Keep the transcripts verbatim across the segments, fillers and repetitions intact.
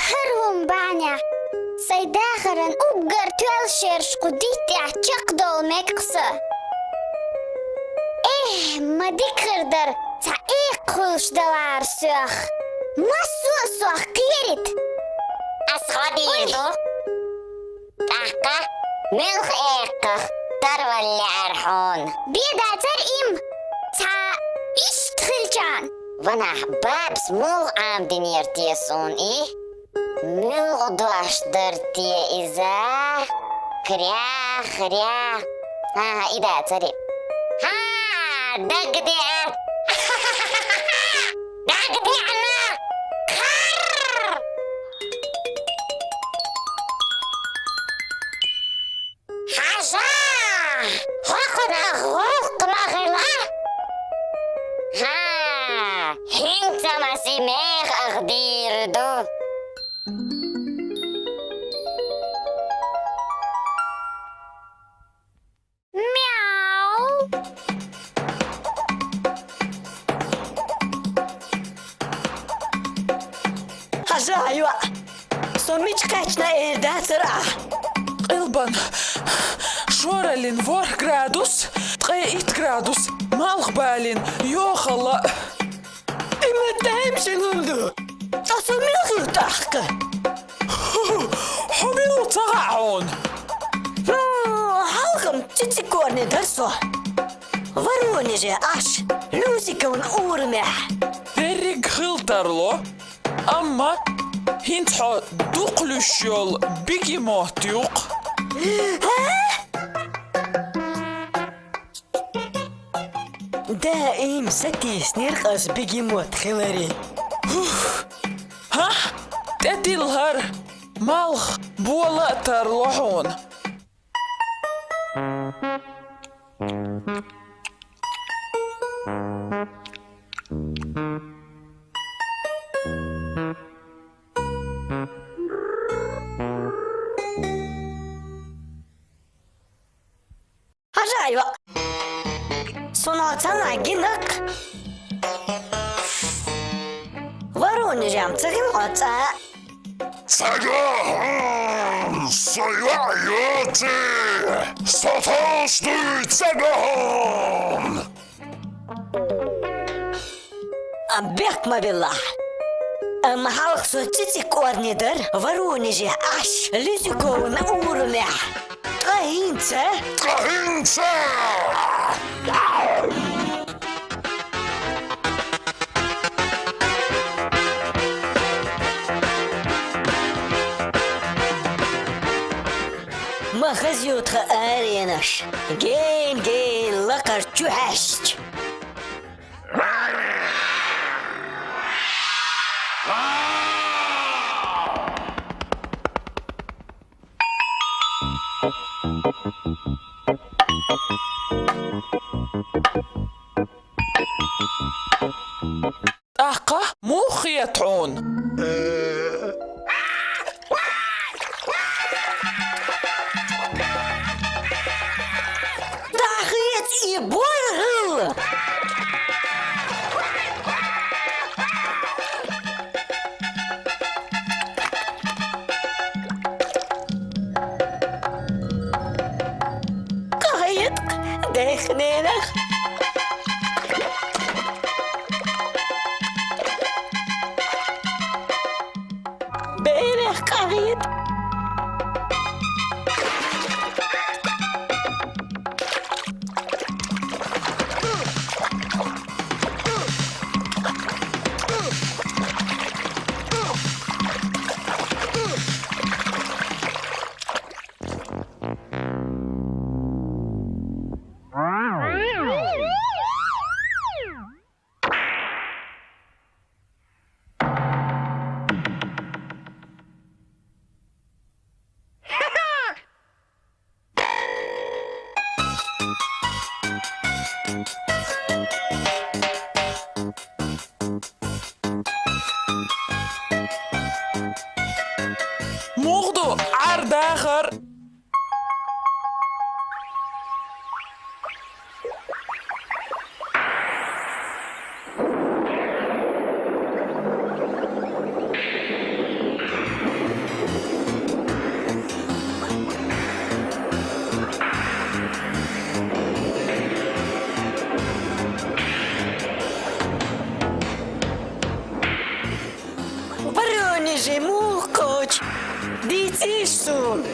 ХӀара вун бӀаьнехь, сайн дахаран уггар тоьлла шераш кху диттехь чекхдовла мега-кх со. Эхь, ма дика хир дара цхьа экха хуьлуш далахьара соьх. Массо а сох кхерийта. Ас хьо дийр ду. ТӀаккха муьлха экхах тарвала лаьара хьуна? Бен дацара имма, цхьа иштта хилчахьана. Ванах, бабас муха Ӏамадинера те суна и? Муьлха дош дара те иза? Кря, хря. ХӀан-хӀа, и дацара и. ХӀа, дагадеана. Дагадеана. Кхарр! Хьажа! Хьо кхунах гӀуллакх ма хила! ХӀа, хӀинца ма си меха ах дийр ду. Мяу! Хьажа, йоӀ! Со мича кхаьчна эр дацара ахь? Къилбан шораллин ворхӀ градус, ткъе итт градус, малхбалин йохалла. И ма даим шин хӀума ду. Ткъа со мила хила тӀаккха? Хьо мила ву ца хаьа хьуна? ХӀу, хьалха-м Цицик корни дара со. Воронеже Ӏаш, Люсиковн урамехь. Дерриг хила тарло, амма хӀинца хьо дукха луьйш йолу бегемот ю-кх. ХӀа? Даим сатийснера-кх ас бегемот хиларе. ХӀа? ТӀетилла хӀара, малх бола а тарло хьуна. Хьажа, йоӀ! Суна хьо цхьанхьа гина-кх. Воронеже-м ца хилла хьо цкъа а? Цигахь со йоӀ йоций, со фалш дуй цигахь! Ам бехк ма биллахь. Амма хьалха со Цицик корни дара Воронеже Ӏаш, Люсиковн урамехь. Ткъа хӀинца? Ткъа хӀинца! Ма хаза ю тхан аренаш, гена-гена лакхара чу хьаьшча. ТӀаккха муха хета хьуна? ДӀахеца и боргӀал! КъахӀетта-кх, дехненах! Берех къахьийта. Мугъду гӀар дахар. Воронеже мугъ кхочу, дийцийша суна.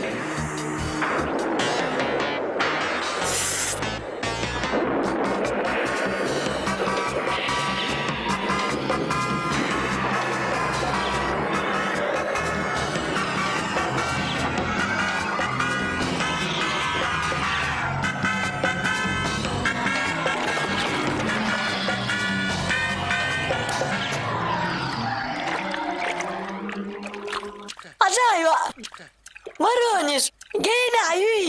Ажа йоӀ! Воронеж, генахь юй!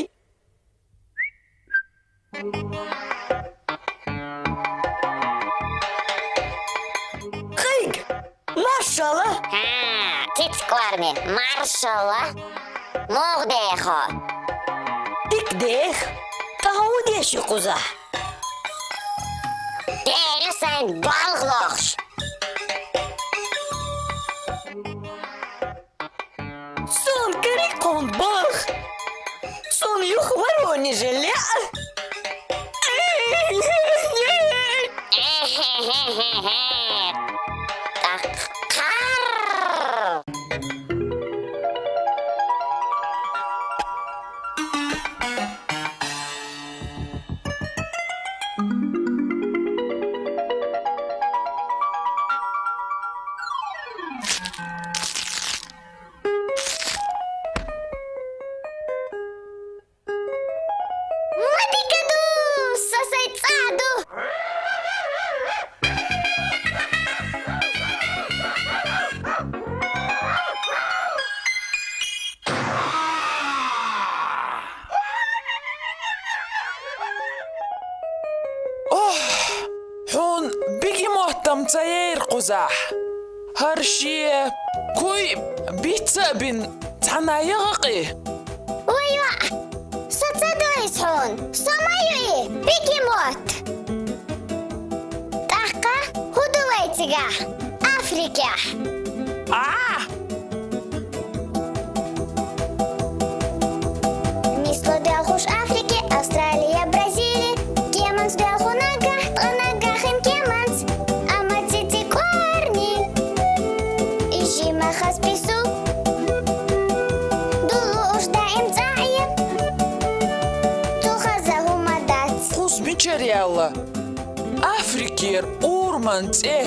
Хьайга, маршалла! Хьа, цицкъарми, маршалла! Мугъ дехо? Дика деха. ТӀаккха хӀун деш ю кхузахь? Дера сайн балха лохуш. Суна карий хьуна балха? Суна юха Воронеже лаьа. ТӀаккха кхарр! Ма дика ду, со сайн цӀа ду. Ох, хьуна бегемот-м ца яйра кхузахь. ХӀара шен куй бицца а бина, цхьана яха-кх и. Ой, йоӀ, со ца дойза хьуна, со ма ю и, бегемот. ТӀаккха хӀун ду вай цигахь, Африкехь? А! Нисло доьлхуш Африке, Австралия, Бразилия, кеманца доьлху наггахь, ткъа наггахь хин кеманца, амма цициг кӀорни, и жимма хаза пису, дуллуш даим цӀахь я, цул хаза хӀума дац. Кхуза мичара яьлла? Африкера ураман цӀе.